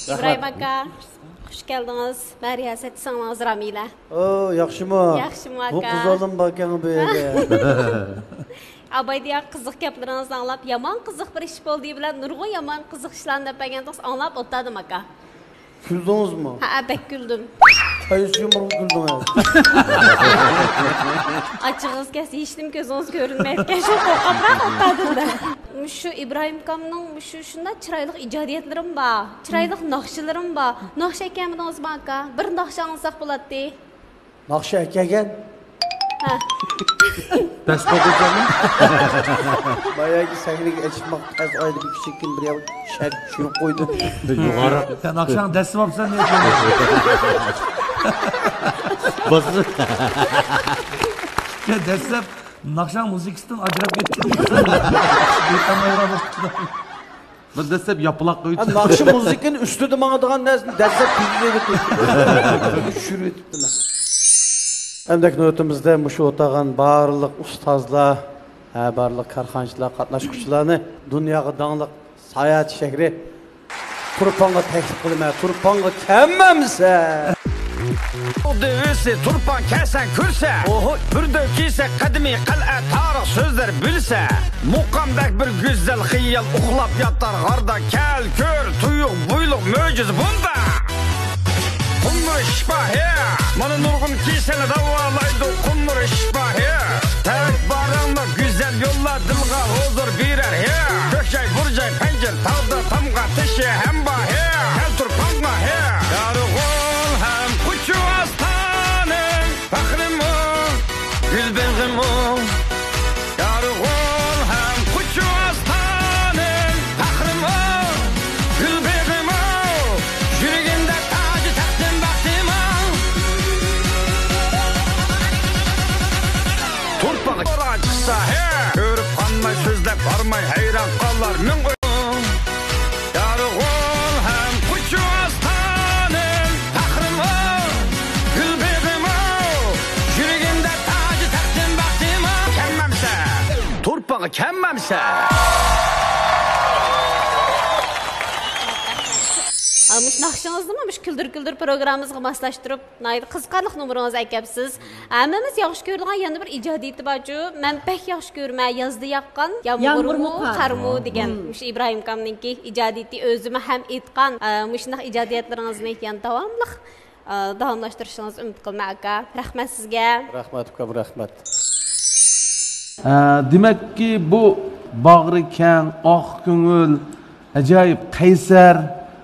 ئىبراھىم ئاكا. خۇش كەلدىڭىز. مەن رىياسەتچى سىڭلىڭىز رامىلە. ئو، ياخشىمۇ؟ ياخشىمۇ، بۇ ئاكا؟ قىز بالىمۇ باركەن بۇ يەردە. ئاباي دىيا، قىزىق گەپلىرىڭىزنى ئاڭلاپ، يامان قىزىق بىر ئىش بولدى بىلەن نۇرغۇن يامان قىزىق ئىشلارنى دەپ بەرگەنتىڭىز، ئاڭلاپ ئولتۇردۇم، ئاكا. كۈلدىڭىزمۇ؟ ھەئە، بەك كۈلدۈم. قايسى يۇمۇرغا كۈلدىڭىز؟ ئاچچىقىڭىز كەلسە، ھېچنېمە كۆزىڭىز كۆرۈنمەيدىكەن، شۇ قورقۇپراق ئولتۇردۇم-دە. مۇشۇ ئىبراھىم ئاكامنىڭ مۇشۇ شۇنداق چىرايلىق ئىجادىيەتلىرىمۇ بار، چىرايلىق ناخشىلىرىمۇ بار. ناخشا ئەكەلمىدىڭىزمۇ، ئاكا؟ بىر ناخشا ئاڭلىساق بولاتتى. ناخشا ئەكەلگەن. ھە. بەس قىلدى جانىم. باياقى سەھنىگە ئېچىقماق تەس ئايدا بىر كىچىككىنە بىر يەر شەرت چۈشۈرۈپ قويدۇم. يۇقىرى. سەن ناخشاڭ دەسسىۋاپسەن نېمە؟ باسقىچ. سەن دەسسەپ ناخشاڭ مۇزىكىسىدىن ئاجراپ كەتكەن. بىر دەسسەپ ياپىلاق قويدى. ناخشا مۇزىكىنى ئۈستىدە ماڭىدىغان نەرسىنى دەسسەپ تېگىگە چۈشۈرۈۋېتىپتىمەن. ئەمدىكى نۆۋىتىمىزدە مۇشۇ ئولتۇرغان بارلىق ئۇستازلار، ھە، بارلىق كارخانىچىلار، قاتناشقۇچىلارنى دۇنياغا داڭلىق ساياھەت شەھىرى تۇرپانغا تەكلىپ قىلىمەن. تۇرپانغا كەلمەمسە! دېۋىسى تۇرپان كەلسەڭ كۆرسە. ئوھو، بىر دەم كىيسە قەدىمىي قەلئە تارىخ سۆزلەر بىلسە. مۇقامدەك بىر گۈزەل خىيال ئۇخلاپ ياتار غاردا كەل كۆر تۇيۇق بۇيلۇق مۆجىزە بۇندا. قۇمۇر شىپاھى، مانا نۇرغۇن كېسەلنى داۋالايدۇ قۇمۇر شىپاھى. تەۋەك بارىڭدا گۈزەل يوللار دىلغا ھۇزۇر بېرەر ھە. كۆك جاي، بۇر جاي، پەنجىر، تاغدا تامغا تېشى ھەم بار ھە. كەل تۇرپانغا ھە. يارغول ھەم قۇچۇ ئاستانىم، پەخرىمۇ، گۈل بېغىمۇ. يارغول ھەم قۇچۇ ئاستانىم، پەخرىمۇ، گۈل بېغىمۇ. يۈرىكىمدە تاجى تەختىم بەختىمۇ. تۇرپان چىقسا ھە، كۆرۈپ قانماي، سۆزلەپ بارماي، ھەيران قالار مىڭ. يارغول ھەم قۇچۇ ئاستانىم، پەخرىمۇ، گۈل بېغىمۇ، يۈرىكىمدە تاجى تەختىم بەختىمۇ. كەلمەمسە، تۇرپانغا كەلمەمسە. ئا، مۇشۇ ناخشىڭىزنىمۇ مۇشۇ كۈلدۈر كۈلدۈر پروگراممىمىزغا ماسلاشتۇرۇپ، ناھايىتى قىزىقارلىق نومۇرىڭىزنى ئەكەپسىز. ھەممىمىز ياخشى كۆرىدىغان يەنە بىر ئىجادىيىتى بارچۇ. مەن بەك ياخشى كۆرىمەن، يازدا ياغقان يامغۇرمۇ، يامغۇرمۇ، قار. قارمۇ دېگەن. مم. مۇشۇ ئىبراھىم ئاكامنىڭكى ئىجادىيىتى ئۆزىمۇ ھەم ئېيتقان. ئە، مۇشۇنداق ئىجادىيەتلىرىڭىزنى يەنە داۋاملىق، ئە، داۋاملاشتۇرۇشىڭىزنى ئۈمىد قىلىمەن، ئاكا. رەھمەت سىزگە. رەھمەت، ئۇكام، رەھمەت. ئە، دېمەككى، بۇ باغرى كەڭ، ئاق كۆڭۈل، ئاجايىپ قەيسەر،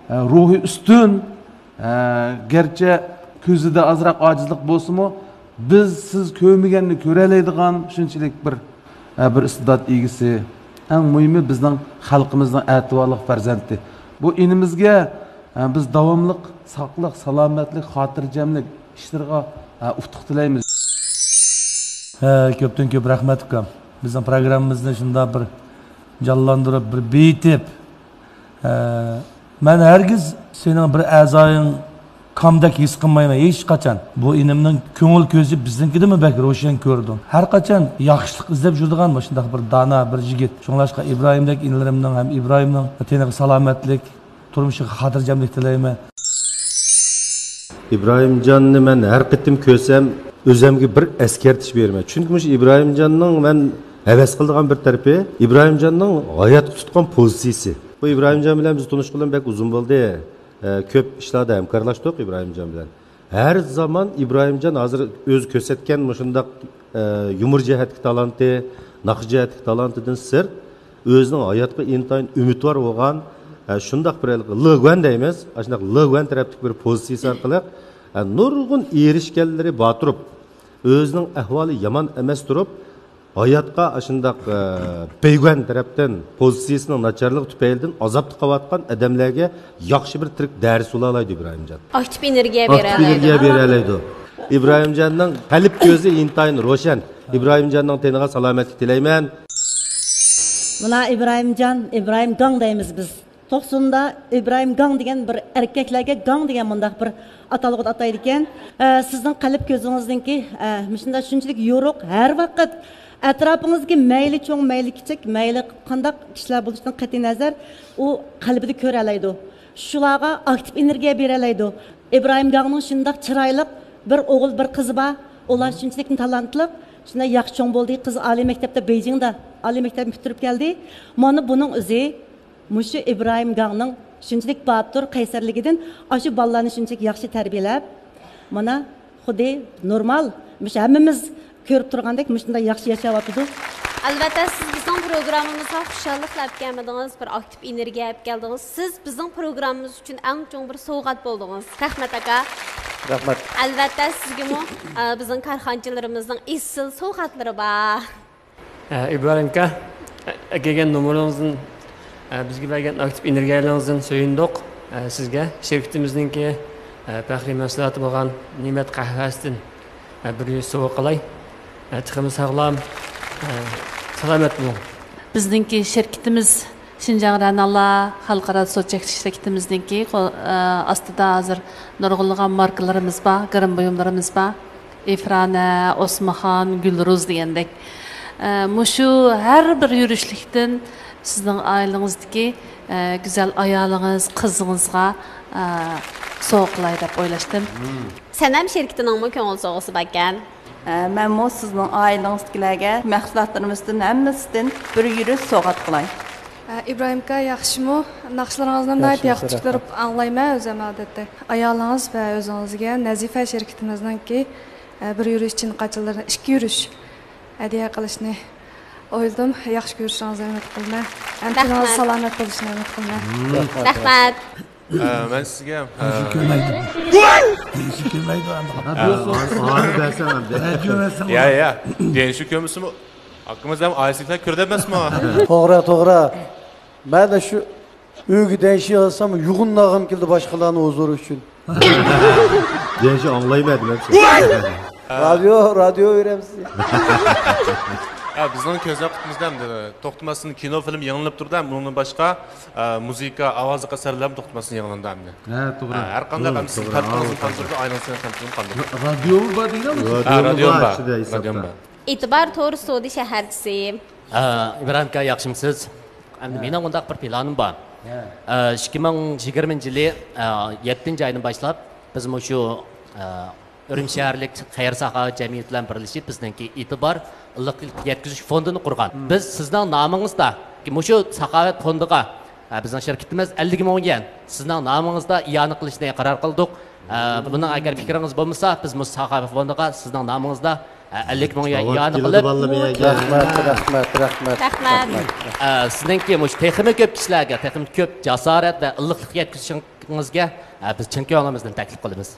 ئە، روھى ئۈستۈن، ئە، گەرچە كۆزىدە ئازراق ئاجىزلىق بولسىمۇ، بىز سىز كۆرمىگەننى كۆرەلەيدىغان شۇنچىلىك بىر، ئە، بىر ئىستىدات ئىگىسى. ئەڭ مۇھىمى، بىزنىڭ خەلقىمىزنىڭ ئەتىۋارلىق پەرزەنتى. بۇ ئىنىمىزگە، ئە، بىز داۋاملىق ساقلىق، سالامەتلىك، خاتىرجەملىك ئىشلىرىغا، ئە، ئۇتۇق تىلەيمىز. ھە، كۆپتىن كۆپ رەھمەت، ئۇكام. بىزنىڭ پروگراممىمىزنى شۇنداق بىر جانلاندۇرۇپ، بىر بېيىتىپ، ئە، مەن ھەرگىز سېنىڭ بىر ئەزايىڭ كامدەك ھېس قىلمايمەن ھېچقاچان. بۇ ئىنىمنىڭ كۆڭۈل كۆزى بىزنىڭكىدىنمۇ بەك روشەن كۆرىدۇ. ھەر قاچان ياخشىلىق ئىزدەپ يۈرىدىغان مۇشۇنداق بىر دانا، بىر يىگىت. شۇڭلاشقا ئىبراھىمدەك ئىنىلىرىمنىڭ ھەم ئىبراھىمنىڭ تېنىغا سالامەتلىك، تۇرمۇشىغا خاتىرجەملىك تىلەيمەن. ئىبراھىمجاننى مەن ھەر قېتىم كۆرسەم، ئۆزەمگە بىر ئەسكەرتىش بېرىمەن. چۈنكى مۇشۇ ئىبراھىمجاننىڭ مەن ھەۋەس قىلىدىغان بىر تەرىپى، ئىبراھىمجاننىڭ ھاياتقا تۇتقان پوزىتسىيىسى. بۇ ئىبراھىمجان بىلەن بىز تونۇشقىلى بەك ئۇزۇن بولدى. ئە، كۆپ ئىشلاردا ھەمكارلاشتۇق ئىبراھىمجان بىلەن. ھەر زامان ئىبراھىمجان ھازىر ئۆزى كۆرسەتكەن مۇشۇنداق، ئە، يۇمۇر جەھەتتىكى تالانتى، ناخشا جەھەتتىكى تالانتىدىن سىرت، ئۆزىنىڭ ھاياتقا ئىنتايىن ئۈمىدۋار بولغان، ئە، شۇنداق بىر ھېلىقى لېگۇەن دەيمىز، ئاشۇنداق لېگۇەن تەرەپتىكى بىر پوزىتسىيىسى ئارقىلىق، ئە، نۇرغۇن ئېرىشكەنلىرى بار تۇرۇپ، ئۆزىنىڭ ئەھۋالى يامان ئەمەس تۇرۇپ، ھاياتقا ئاشۇنداق، ئە، بەيگۈەن تەرەپتىن پوزىتسىيىسىنىڭ ناچارلىقى تۈپەيلىدىن ئازابتا قېلىۋاتقان ئادەملەرگە ياخشى بىر تىرىك دەرس بولالايدۇ ئىبراھىمجان. ئاكتىپ ئېنېرگىيە ئاكتىپ ئېنېرگىيە بېرەلەيدۇ. بېرەلەيدۇ. ئىبراھىمجاننىڭ قەلب كۆزى ئىنتايىن روشەن. ئىبراھىمجاننىڭ تېنىغا سالامەتلىك تىلەيمەن. مانا ئىبراھىمجان، ئىبراھىم گاڭ دەيمىز بىز. توقسۇندا ئىبراھىم گاڭ دېگەن بىر ئەركەكلەرگە گاڭ دېگەن مۇنداق بىر ئاتالغۇدا ئاتايدىكەن. ئە، سىزنىڭ قەلب كۆزىڭىزنىڭكى، ئە، مۇشۇنداق شۇنچىلىك يورۇق، ھەر ۋاقىت ئەتراپىڭىزدىكى مەيلى چوڭ، مەيلى كىچىك، مەيلى قانداق كىشىلەر بولۇشىدىن قەتئىينەزەر، ئۇ قەلبىدە كۆرەلەيدۇ. شۇلارغا ئاكتىپ ئېنېرگىيە بېرەلەيدۇ. ئىبراھىم گاڭنىڭ شۇنداق چىرايلىق بىر ئوغۇل، بىر قىزى بار. ئۇلار شۇنچىلىك تالانتلىق، شۇنداق ياخشى چوڭ بولدى. قىز ئالىي مەكتەپتە بېيجىڭدا ئالىي مەكتەپنى پۈتتۈرۈپ كەلدى. مانا بۇنىڭ ئۆزى مۇشۇ ئىبراھىم گاڭنىڭ شۇنچىلىك باتۇر، قەيسەرلىكىدىن ئاشۇ بالىلارنى شۇنچىلىك ياخشى تەربىيەلەپ، مانا خۇددى نورمال، مۇشۇ ھەممىمىز كۆرۈپ تۇرغاندەك مۇشۇنداق ياخشى ياشاۋاتىدۇ. ئەلۋەتتە، سىز بىزنىڭ پروگراممىمىزغا خۇشاللىقلا ئەپ كەلمىدىڭىز، بىر ئاكتىپ ئېنېرگىيە ئەپ كەلدىڭىز. سىز بىزنىڭ پروگراممىمىز ئۈچۈن ئەڭ چوڭ بىر سوۋغات بولدىڭىز. رەھمەت، ئاكا. رەھمەت. ئەلۋەتتە، سىزگىمۇ، ئە، بىزنىڭ كارخانىچىلىرىمىزنىڭ ئېسىل سوۋغاتلىرى بار. ئە، ئىبراھىم ئاكا، ئە، ئەكەلگەن نومۇرىڭىزدىن، ئە، بىزگە بەرگەن ئاكتىپ ئېنېرگىيەلىرىڭىزدىن سۆيۈندۇق. ئە، سىزگە شىركىتىمىزنىڭكى، ئە، پەخرىي مەھسۇلاتى بولغان نېمەت قەھۋەسىدىن، ئە، بىر يۈز سوۋغا قىلاي. ئە، تېخىمۇ ساغلام، ئە، سالامەت بولۇڭ. بىزنىڭكى شىركىتىمىز شىنجاڭ رەنالا خەلقئارا سودا چەكلىك شىركىتىمىزنىڭكى قول-، ئە، ئاستىدا ھازىر نۇرغۇنلىغان ماركىلىرىمىز بار، گىرىم بۇيۇملىرىمىز بار. ئېفرانە، ئوسمىخان، گۈلرۇز دېگەندەك. ئە، مۇشۇ ھەر بىر يۈرۈشلۈكتىن سىزنىڭ ئائىلىڭىزدىكى، ئە، گۈزەل ئايالىڭىز، قىزىڭىزغا، ئە، سوۋغا قىلاي دەپ ئويلاشتىم. سەنەم شىركىتىنىڭمۇ كۆڭۈل سوۋغىسى باركەن. ئە، مەنمۇ سىزنىڭ ئائىلىڭىزدىكىلەرگە مەھسۇلاتلىرىمىزدىن ھەممىسىدىن بىر يۈرۈش سوۋغات قىلاي. ئە، ئىبراھىم ئاكا، ياخشىمۇ؟ ناخشىلىرىڭىزنى ناھايىتى ياخشى چىقىرىپ ئاڭلايمەن ئۆزۈم ئادەتتە. ئايالىڭىز ۋە ئۆزىڭىزگە نەزىفە شىركىتىمىزنىڭكى، ئە، بىر يۈرۈش چىن قاچىلىرىنى ئىككى يۈرۈش ھەدىيە قىلىشنى ئويلىدىم. ياخشى كۆرۈشىڭىزنى ئۈمىد قىلىمەن. ھەممىڭىز سالامەت بولۇشىنى ئۈمىد قىلىمەن. رەھمەت. ئە، مەن سىزگە، ئە، شۇ كۆرمەيدۇ. شۇ كۆرمەيدۇ ئەمدى. ئە، ئاڭ-، ئاڭ بەرسەڭ ئەمدى. ھە، كۆرمەيسەڭ. يا، يا. دېيىن شۇ كۆرمىسىمۇ، ئاكىمىز ھەم ئائىلىسىدىكىلەر كۆرۈپ ئەمەسمۇ؟ توغرا، توغرا. مەن شۇ ئۆيگە دەيىشى ئالسام، يۇغۇنناغىم كېلىدۇ باشقىلارنىڭ ھۇزۇرى ئۈچۈن. دېيىن شۇ ئاڭلايمەن دېمەپسىز. رادىيو، رادىيو بېرەمسىز؟ ھە، بىزنىڭ كۆز ياقىمىزدا ئەمدى توختىماستىن كىنو، فىلىم يېڭىلىنىپ تۇرىدۇ. ھەم ئۇنىڭدىن باشقا، ئە، مۇزىكا، ئاۋازلىق ئەسەرلەرمۇ توختىماستىن يېڭىلىنىدۇ ئەمدى. ھە، توغرا. ھە، ھەر قانداق ئەمدى سىز تەلىپىڭىزنى قاندۇرىدۇ، ئائىلىڭىزنى تەلىپىڭىزنى قاندۇرىدۇ. رادىيومۇ بار دېگەن؟ رادىيومۇ بار، رادىيومۇ بار. ئېتىبار تور سودا شەھەرچىسى. ئە، ئىبراھىم ئاكا، ياخشىمۇسىز؟ ئەمدى مېنىڭ مۇنداق بىر پىلانىم بار. ئە، ئىككى مىڭ يىگىرمىنچى يىلى، ئە، يەتتىنچى ئايدىن باشلاپ بىز مۇشۇ، ئە، ئۈرۈمچى شەھەرلىك خەير ساخاۋەت جەمئىيىتى بىلەن بىرلىشىپ، بىزنىڭكى ئېتىبار ئىللىقلىق يەتكۈزۈش فوندىنى قۇرغان. بىز سىزنىڭ نامىڭىزدا مۇشۇ ساخاۋەت فوندىغا، ئە، بىزنىڭ شىركىتىمىز ئەللىك مىڭ يۈەن سىزنىڭ نامىڭىزدا ئىئانە قىلىشنى قارار قىلدۇق. ئە، بۇنىڭ ئەگەر پىكرىڭىز بولمىسا، بىز مۇشۇ ساخاۋەت فوندىغا سىزنىڭ نامىڭىزدا، ئە، ئەللىك مىڭ يۈەن ئىئانە قىلىپ، رەھمەت، رەھمەت، رەھمەت، رەھمەت. ئە، سىزنىڭكى مۇشۇ تېخىمۇ كۆپ كىشىلەرگە، تېخىمۇ كۆپ جاسارەت ۋە ئىللىقلىق يەتكۈزۈشىڭىزگە، ئە، بىز چىن كۆڭلىمىزدىن تەكلىپ قىلىمىز.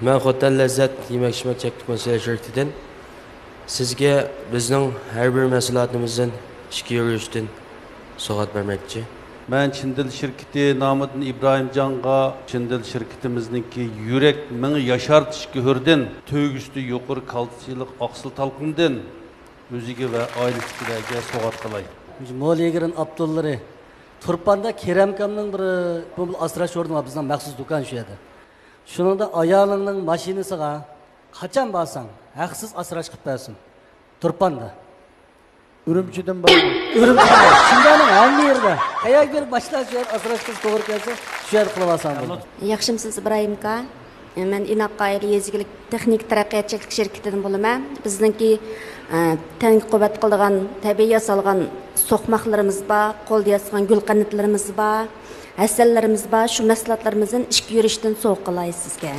مەن خوتەن لەززەت يېمەك-ئىچمەك چەكلىك مەھسۇلات شىركىتىدىن سىزگە بىزنىڭ ھەر بىر مەھسۇلاتىمىزدىن ئىككى يۈرۈشتىن سوۋغات بەرمەكچى. مەن چىن دىل شىركىتى نامىدىن ئىبراھىمجانغا چىن دىل شىركىتىمىزنىڭكى يۈرەك مېڭە ياشارتىش گۆھىرىدىن، تۆگىسىدە يۇقىرى كالتسىيلىق ئاقسىل تالقىنىدىن ئۆزىگە ۋە ئائىلىسىدىكىلەرگە سوۋغات قىلاي. مول يېگىرىن ئاپتوللىرى. تۇرپاندا كېرەمكامنىڭ بىر ئاپتوموبىل ئاسراش ئورنى بار، بىزنىڭ مەخسۇس دۇكان شۇ يەردە. شۇنىڭدا ئايالىڭنىڭ ماشىنىسىغا قاچان بارساڭ، ھەقسىز ئاسراش قىلىپ بەرسۇن. تۇرپاندا. ئۈرۈمچىدىن بار. ئۈرۈمچىدە. شىنجاڭنىڭ ھەممە يېرىدە. قەيەرگە بېرىپ ماشىنا شۇ يەردە ئاسراش قىلسا توغرا كەلسە، شۇ يەردە قىلىۋالساڭ بولىدۇ. ياخشىمۇسىز ئىبراھىم ئاكا؟ مەن ئىناق ئائىلە يېزا ئىگىلىك تېخنىكا تەرەققىيات چەكلىك شىركىتىدىن بولىمەن. بىزنىڭكى، ئە، تەنگە قۇۋۋەت قىلىدىغان تەبىئىي ياسالغان سوقماقلىرىمىز بار، قولدا ياسىغان گۈل قەنتلىرىمىز بار، ھەسەللىرىمىز بار. شۇ مەھسۇلاتلىرىمىزدىن ئىككى يۈرۈشتىن سوۋغا قىلاي سىزگە.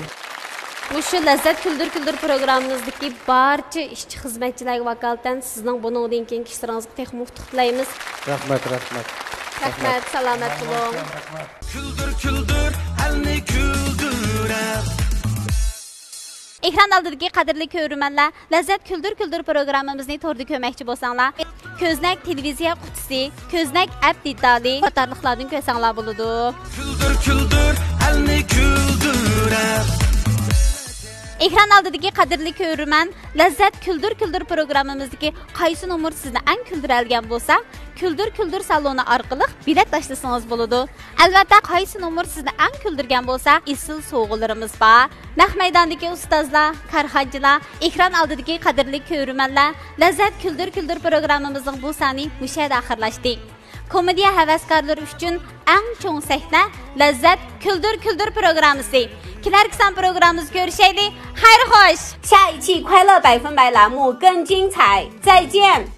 مۇشۇ لەززەت كۈلدۈر كۈلدۈر پروگراممىمىزدىكى بارچە ئىشچى خىزمەتچىلەرگە ۋاكالىتەن سىزنىڭ بۇنىڭدىن كېيىنكى ئىشلىرىڭىزغا تېخىمۇ ئۇتۇق تىلەيمىز. رەھمەت، رەھمەت. رەھمەت، سالامەت بولۇڭ. كۈلدۈر، كۈلدۈر، ئەلنى كۈلدۈرە. ئېكران ئالدىدىكى قەدىرلىك كۆرۈرمەنلەر، لەززەت كۈلدۈر كۈلدۈر پروگراممىمىزنى توردا كۆرمەكچى بولساڭلار، كۆزنەك تېلېۋىزىيە قۇتىسى، كۆزنەك ئەپ دېتالى قاتارلىقلاردىن كۆرسەڭلار بولىدۇ. كۈلدۈر، كۈلدۈر، ئەلنى كۈلدۈرە. ئېكران ئالدىدىكى قەدىرلىك كۆرۈرمەن، لەززەت كۈلدۈر كۈلدۈر پروگراممىمىزدىكى قايسى نومۇر سىزنى ئەڭ كۈلدۈرەلىگەن بولسا، كۈلدۈر كۈلدۈر سالونى ئارقىلىق بېلەت تاشلىسىڭىز بولىدۇ. ئەلۋەتتە، قايسى نومۇر سىزنى ئەڭ كۈلدۈرگەن بولسا، ئېسىل سوۋغىلىرىمىز بار. نەق مەيداندىكى ئۇستازلار، كارخانىچىلار، ئېكران ئالدىدىكى قەدىرلىك كۆرۈرمەنلەر، لەززەت كۈلدۈر كۈلدۈر پروگراممىمىزنىڭ بۇ سانى مۇشۇ يەردە ئاخىرلاشتى. كومېدىيە ھەۋەسكارلىرى ئۈچۈن ئەڭ چوڭ سەھنە، لەززەت كۈلدۈر كۈلدۈر پروگراممىسى. كېلەركى سان پروگراممىمىزدا كۆرۈشەيلى. خەير خوش! 下一期快乐百分百栏目更精彩，再见。